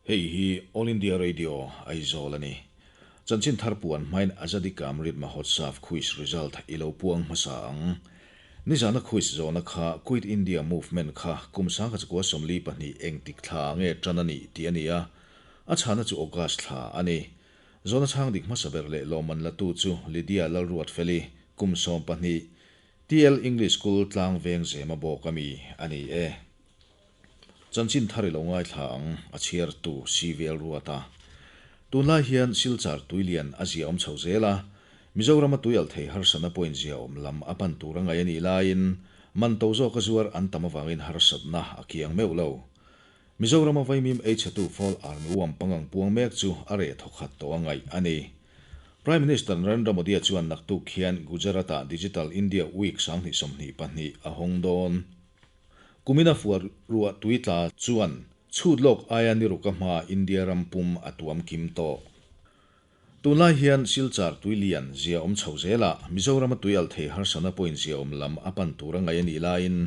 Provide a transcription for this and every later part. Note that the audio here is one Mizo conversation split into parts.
Hei hi All India Radio, Aizawl a ni. Chanchin thar puan hmain Azadi Ka Amrit Mahotsav Quiz result i lo puang hmasa ang. Nizana quiz zawhna kha Quit India Movement kha kum 1942 engtik thla nge tan a nih tih a ni a, a chhana chu August thla a ni. Zawhna chhang dik hmasa ber leh lawmman latu chu Lydia Lalruatfeli, kum 12, TL English School tlang veng zema bawk a mi a ni e. Chanchin thar i lo ngaithla ang, a chhiartu CVL Ruata. Tunlai hian Silchar tuilian a zia awm chho zel a, Mizorama tuialh thei harsatna pawhin zia awm lam a pan tur a ngaih a nih laiin man to zawka zuar an tam avangin harsatna a kiang meuh lo. Mizorama vaimim ei chhetu Fall Army uam pangang puang mek chu a reh thawkhat tawh a ngaih a ni. Prime Minister Narendra Modi-a chuan naktuk hian Gujarat-ah Digital India Week 2022 a hawng dawn. Kumina fuar ruah tui tla chuan chhut lawk aia ni ruka hma India ram pum a tuam kim tawh. Tunlai hian Silchar tui lian zia awm chho zelah Mizorama tui alh thei harsatna pawhin zia awm lam a pan tur a ngaih a nih laiin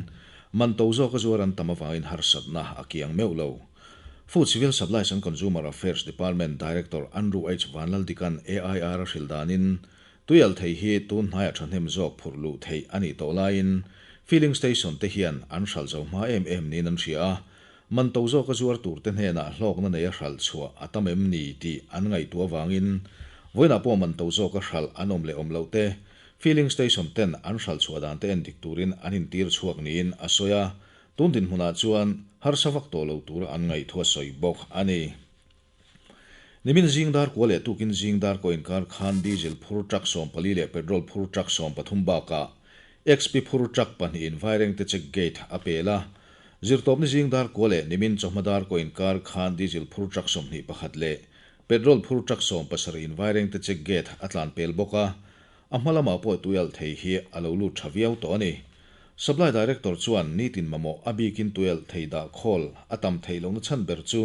man to zawka zuar an tam avangin harsatna a kiang meuh lo. Food Civil Supplies and Consumer Affairs Department Director Andrew H. Vanlaldikan AIR a hrilh danin Tui alh thei hi tun hnaia thahnem zawk phurh luh theih a nih tawh laiin filling station te hian an hralh zo hma em em niin an hria a, man to zawka zuar tur te hnenah hlawkna neia hralh chhuah a tam em ni tih an ngaihtuah avangin vawiinah pawh man to zawka hralh an awm leh awm loh te filling station ten an hralh chhuah dan te endik turin an intir chhuak niin a sawi a, tun dinhmunah chuan harsa vak tawh lo tura an ngaihtuah sawi bawk a ni. Nimin zing dar kua leh tukin zing dar kaw inkar khan diesel phur truck 14 leh petrol phur truck 13 bakah XP phur truck pahnihin Vairengte check gate a pel a. Zirtawpni zing dar kua leh nimin chawhma dar kaw inkar khan diesel phur truck 21 leh petrol phur truck 70 in Vairengte check gate a tlan pel bawk a. A hma lamah pawh tui alh thei hi a lo lut tha viau tawh a ni. Supply Director chuan nitin mamawh a bikin tui alh thei dah khawl a tam theih lohna chhan ber chu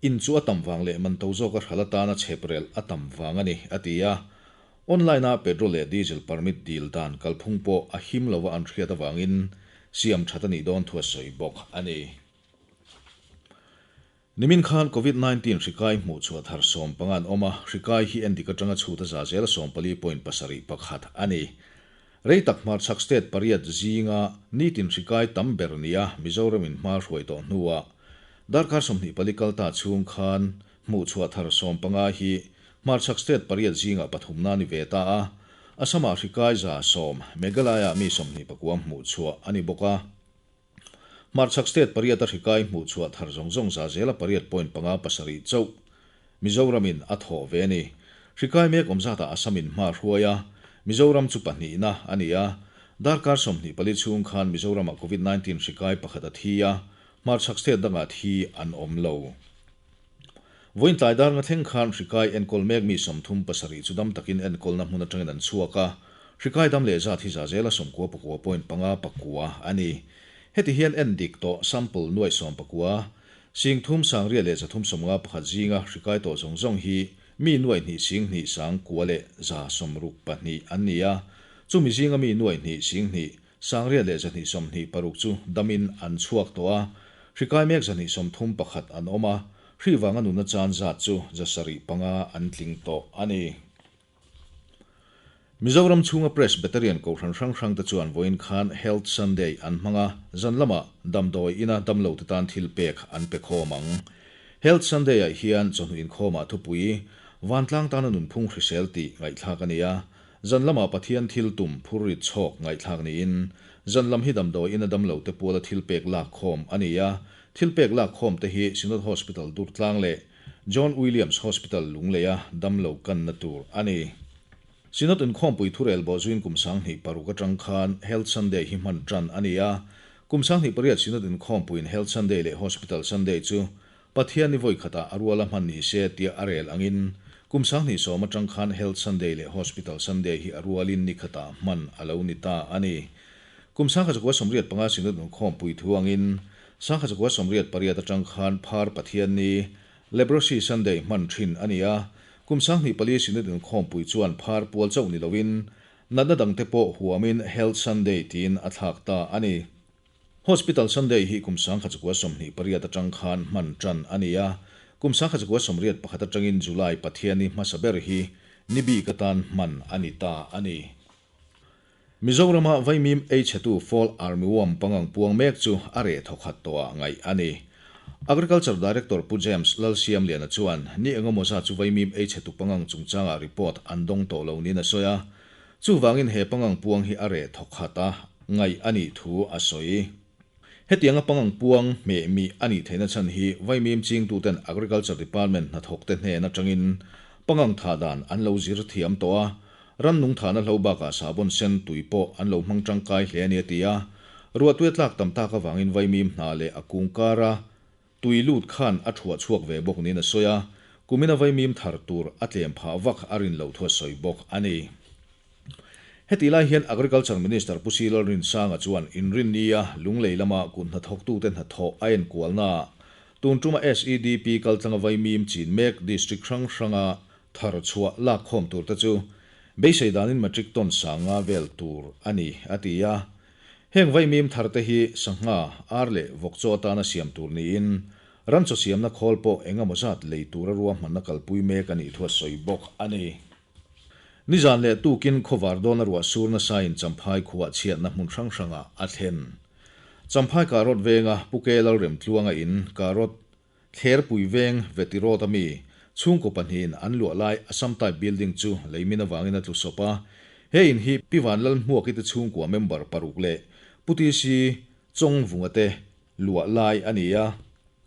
In chu a tam vang leh man to zawka hral atana chhep relh a tam vang a ni, a ti a. Online-a petrol leh diesel permit dil dan kalphung pawh a him lova an hriat avangin siam that a nih dawn thu a sawi bawk a ni. Nimin khan Covid 19 hri kai hmuh chhuah thar 15 an awm a, hri kai hi endik atanga chhut a za zel 14.71 a ni. Rei tak hmarchhak state pariat zinga nitin hri kai tam ber nia Mizoramin hma hruai tawh hnuah darkar 24 kal ta chhung khan hmuh chhuah thar 15 hi hmarchhak state pariat zingah pathumna ni ve ta a, Assam-ah hri kai 110, Meghalaya mi 29 hmuh chhuah a ni bawk a. Hmarchhak state pariata hri kai hmuh chhuah thar zawng zawng za zela 8.57 chauh Mizoramin a thawh ve a ni. Hri kai mek awm zatah Assamin hma a hruai a, Mizoram chu pahnihna a ni a. Darkar 24 chhung khan Mizoramah Covid 19 hri kai pakhat a thi a, hmarchhak state dangah thi an awm lo. Vawiin tlai dar nga thleng khan hri kai enkawl mek mi 37 chu dam takin enkawlna hmun atangin an chhuak a, hri kai dam leh zat hi za zela 99.59 a ni. Heti hian en dik tawh sample nuai 19, 300 sangriat leh 351 zinga hri kai tawh zawng zawng hi mi nuai hnih sing hnih sang kua leh 162 an ni a, chumi zinga mi nuai hnih sing hnih sangriat leh 226 chu damin an chhuak tawh a, hri kai mek 231 an awm a, hri vanga nuna chan zat chu 705 an tling tawh a ni. Mizoram chhunga Presbyterian kohhran hrang hrang te chuan vawiin khan Health Sunday an hmang a, zan lamah damdawi ina damlo te tan thil pek an pe khawm ang. Health Sunday-ah hian chawhnu inkhawmah thupui Vantlang tana nunphung hrisel tih ngaihthlak a ni a, zan lamah Pathian thil tum phurrit chhawk ngaihthlak niin zan lam hi damdawi ina damlo te puala thil pek lak khawm a ni a, thil pek lak khawm te hi Synod Hospital Durtlang leh John Williams Hospital Lungleia damlo kanna tur a ni. Synod inkhawmpui thurel bawh zuin kum 2006 atang khan Health Sunday hi hman tan a ni a, kum 2008 Synod inkhawmpuiin Health Sunday leh Hospital Sunday chu Pathian ni vawi khatah a ruala hman ni se tia a rel angin kum 2010 atang khan Health Sunday leh Hospital Sunday hi a rualin ni khatah hman a lo ni ta a ni. Kum 1985 Synod inkhawmpui thu angin 1988 atang khan Phar Pathian ni Leprosy Sunday hman thin a ni a, kum 2004 Synod inkhawmpui chuan phar pual chauh ni loin natna dangte pawh huamin Health Sunday tiin a thlak ta a ni. Hospital Sunday hi kum 1928 atang khan hman tan a ni a, kum 1981 atangin July Pathianni hmasa ber hi ni bik atan hman a ni ta a ni. Mizorama vaimim ei chhetu Fall Armyworm pangang puang mek chu a reh thawkhat tawhah ngaih a ni. Agriculture Director Pu James Lalsiamliana chuan ni engemaw zat chu vaimim ei chhetu pangang chungchangah report an dawng tawh lo niin a sawi a. Chuvangin he pangang puang hi a reh thawkhat a ngaih a nih thu a sawi. Hetianga pangang puang hmeh mih a nih theihna chhan hi vaimim chingtuten Agriculture Department hnathawkte hnen atangin pangang thah dan an lo zir thiam tawh a, Rannung thahna hlo bakah sahbawn sen tui pawh an lo hmang tangkai hle a ni a ti a. Ruahtui a tlak tam tak avangin vaimim hna leh a kung kara tui lut khan a thuah chhuak ve bawk niin a sawi a, kumina vaimim thar tur a tlem phah vak a rin loh thu a sawi bawk a ni. Hetih lai hian Agriculture Minister Pu Si Lalrinsanga chuan Inrinnia Lunglei lama kut hnathawktute hnathawh a enkualnaah tun tuma SEDP kaltlanga vaimim chin mek district hrang hranga Thar chhuah lak khawm tur te chu beisei danin metric ton sanga vel tur a ni, a ti a. Heng vaimim thar te hi sangha, ar leh vawk chaw atana siam tur niin ran chaw siamna khawl pawh eng emaw zat lei tura ruahmanna kalpui mek a nih thu a sawi bawk a ni. Nizan leh tukin khawvar dawna ruah sur nasain Champhai khuah chhiatna hmun hrang hrangah a thlen. Champhai Karot venga Pu Ke Lalremtluanga in Karot Thlerpui veng Veti Road a mi chhungkaw pahnihin an luah lai Assam Type Building chu leimin avangin a tlu sawp a. He in hi Pi Vanlalhmuaki te chhungkua member paruk leh Pu TC Chawngvunga te luah lai a ni a.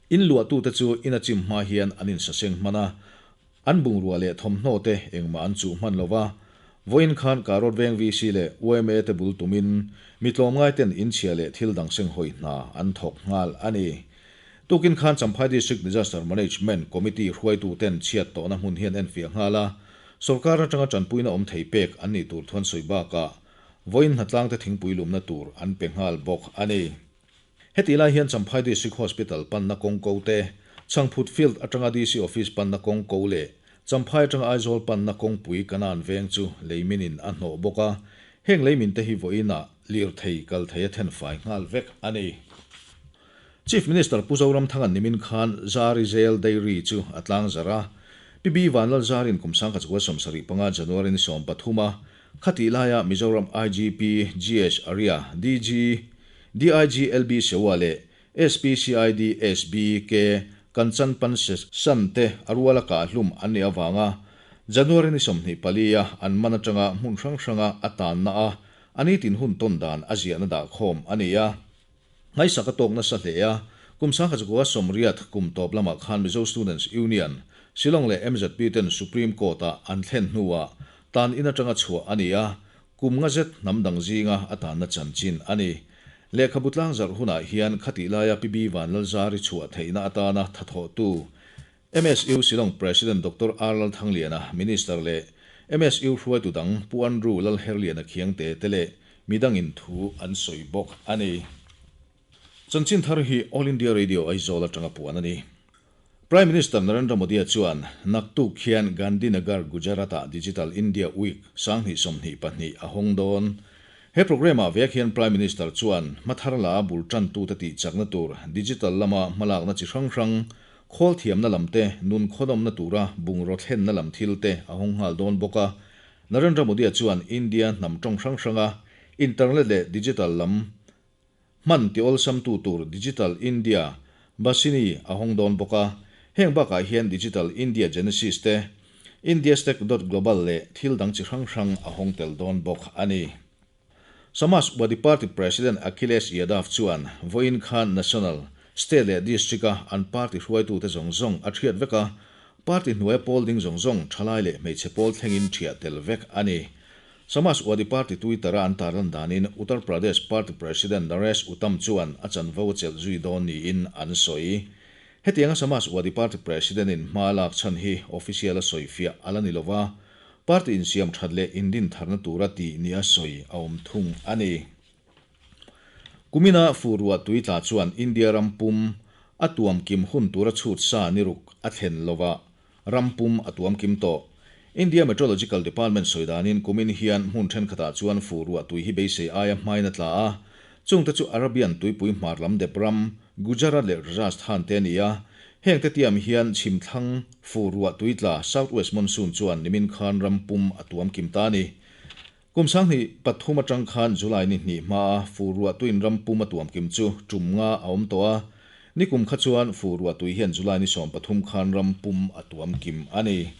In luahtute chu in a chim hma hian an insaseng hman a, an bungrua leh thawmhnaw te engmah an chuh hman lo va. Vawiin khan Karot Veng VC leh yma te bul tumin mi tlawmngai ten inchhia leh thil dang senghawi hna an thawk nghal a ni. Tukin khan Champhai District Disaster Management Committee hruaituten chhiat tawhna hmun hian enfiah nghal a, sawrkar atanga tanpuina awm thei pek an nih tur thuan sawi bakah vawiin hnatlangte thingpui lumna tur an pe nghal bawk a ni. Hetih lai hian Champhai District Hospital panna kawng ko te, Chhangphut Field atanga DC Office panna kawng ko leh Champhai atanga Aizawl panna kawngpui Kanan veng chu leiminin a hnawh bawk a, heng leimin te hi vawiinah lirthei kal thei a thenfai nghal vek a ni. Chief Minister Pu Zoramthanga'n nimin khan Zari Zel Dairy chu a tlang zarh a, Pi B Vanlal Zarin kum 1975 January ni 13 a khatih laia Mizoram IGP GH Arya, DG, DIG LB Sewa leh SP CID SB K Kanchan Pansesan te a ruala kah hlum an nih avanga January ni 24 a an man atanga hmun hrang hranga a tanna a a nitin hun tawn dan a ziahna dahkhawm a ni a. Ngaihsak a tawk nasa hle a, kum 1980 kum tawp lamah khan Mizo Students Union, Shillong leh mzp ten Supreme Court-ah an thlen hnuah tan in atanga chhuah a ni a, kum nga zet hnam dang zinga a tanna chanchin a ni. Lehkhabu tlangzarh hunah hian khatih laia Pi B Vanlalzari chhuah theihna atana thathawhtu MSU Shillong President Doctor R Lalthangliana, Minister leh MSU hruaitu dang Pu Andrew Lalherliana Khiangte te leh midangin thu an sawi bawk a ni. Chanchin thar hi All India Radio Aizawl atanga puan a ni. Prime Minister Narendra Modi-a chuan naktuk khian Gandhinagar, Gujarat-ah Digital India Week 2022 a hawng dawn. He programme-ah vek hian Prime Minister chuan hmathar la bul tantute tih chakna tur digital lama hmalakna chi hrang hrang Khawl thiamna lam te, nun khawnawmna tura bungraw thlenna lam thil te a hawng nghal dawn bawk a. Narendra Modi-a chuan India hnam tawng hrang hranga internet leh digital lam hman ti awlsamtu tur Digital India Bhashini a hawng dawn bawk a. Heng bakah hian Digital India Genesis te, Indiastack dot global leh thil dang chi hrang hrang a hawng tel dawn bawk a ni. Samajwadi Party President Akhilesh Yadav chuan vawiin khan National, State leh District-a an party hruaitute zawng zawng a thiat vek a, party hnuaia pawl ding zawng zawng thalai leh hmeichhe pawl thlengin thiah tel vek a ni. Samajwadi Party Twitter-a an tarlan danin Uttar Pradesh Party President Naresh Uttam chuan a chanvo a chelh zui dawn niin an sawi. Hetianga Samajwadi Party President-in hma a lak chhan hi official-a sawifiah a la ni lova, Party insiam that leh indin tharna tura tih nia sawi a awm thung a ni. Kumina fu ruah tui tla chuan India ram pum a tuam kim hun tura chhut sa ni ruk a thlen lova, ram pum a tuam kim tawh. India Meteorological Department sawi danin kumin hian hmun thenkhatah chuan fu ruah tui hi beisei aia hmain a tla a. Chungte chu Arabian tuipui hmar lam dep ram, Gujarat leh Rajasthan te a ni a. Hengte tiam hian chhim thlang fur ruah tui tla, South West Monsoon, chuan nimin khan ram pum a tuam kim ta a ni. Kum 2003 atang khan July ni hnih hmaa fur ruah tuiin ram pum a tuam kim chu tum nga a awm tawh a. Nikum kha chuan fur ruah tui hian July ni 13 khan ram pum a tuam kim a ni.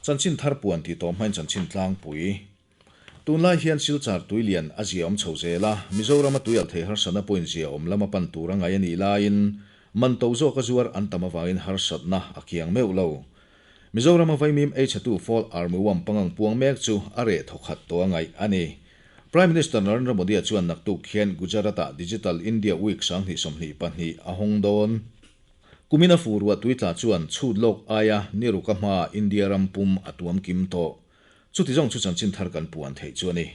Chanchin thar puan tih tawh hmain chanchin tlangpui. Tunlai hian Silchar tui lian a zia awm chho zel a, Mizorama tui alh thei harsatna pawhin zia awm lama pan tur a ngaih a nih laiin man to zawka zuar an tam avangin harsatna a kiang meuh lo. Mizorama vaimim ei chhetu Fall Armyworm pangang puang mek chu a reh thawkhat tawh a ngaih a ni. Prime Minister Narendra Modi-a chuan naktuk khian Gujarat-ah Digital India Week 2022 a hawng dawn. Kumina fu ruah tui tla chuan chhut lawk aia ni ruka hmaa India ram pum a tuam kim tawh. Chuti zawng chu chanchin thar kan puan theih chu a ni.